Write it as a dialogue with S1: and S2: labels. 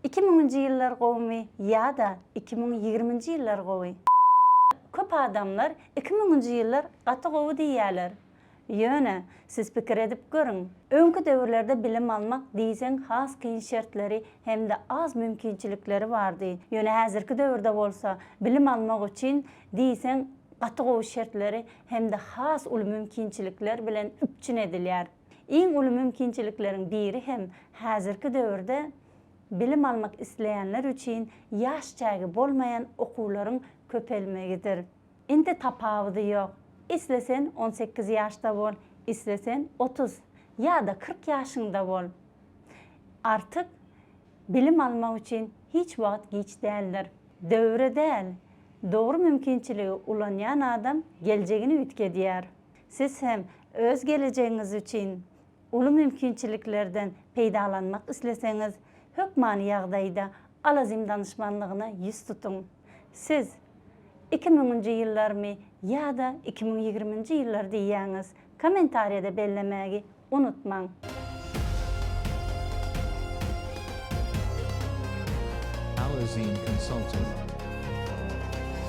S1: Iki müňünji ýyllar gowumy ýa-da 2020-nji ýyllar gowy? Köp adamlar iki müňünji ýyllar gaty gowy diýýäler. Ýöne, siz pikir edip görüň. Öňki döwürlerde bilim almak diýseň has kyn şertleri hem-de az mümkinçilikleri bardy. Ýöne häzirki döwürde bolsa bilim almak üçin diýseň gaty gowy şertleri hem-de has uly mümkinçilikler bilen üpjün edilýär. Iň uly mümkinçilikleriň biri hem häzirki döwürde bilim almak isleýänler üçin ýaş çägi bolmaýan okuwlaryň köpelmegidir. Indi tapawudy ýok, isle sen 18 ýaşda bol, isle sen 30 ýa-da 40 ýaşyňda bol. Artyk bilim almak üçin hiç wagt giç däldir. Döwre däl, dogry mümkinçiligi ulanýan adam geljegini üýtgedýär. Siz hem öz gelejegiňiz üçin uly mümkinçiliklerden peýdalanmak isleseňiz, hökmany ýagdaýda Alazim danyşmanlygyna ýüz tutuň. Siz iki müňünji ýyllarmy ýa-da 2020-nji ýyllar diýýäňiz, kommentariýada bellemägi unutmaň.
S2: Alazim Consulting.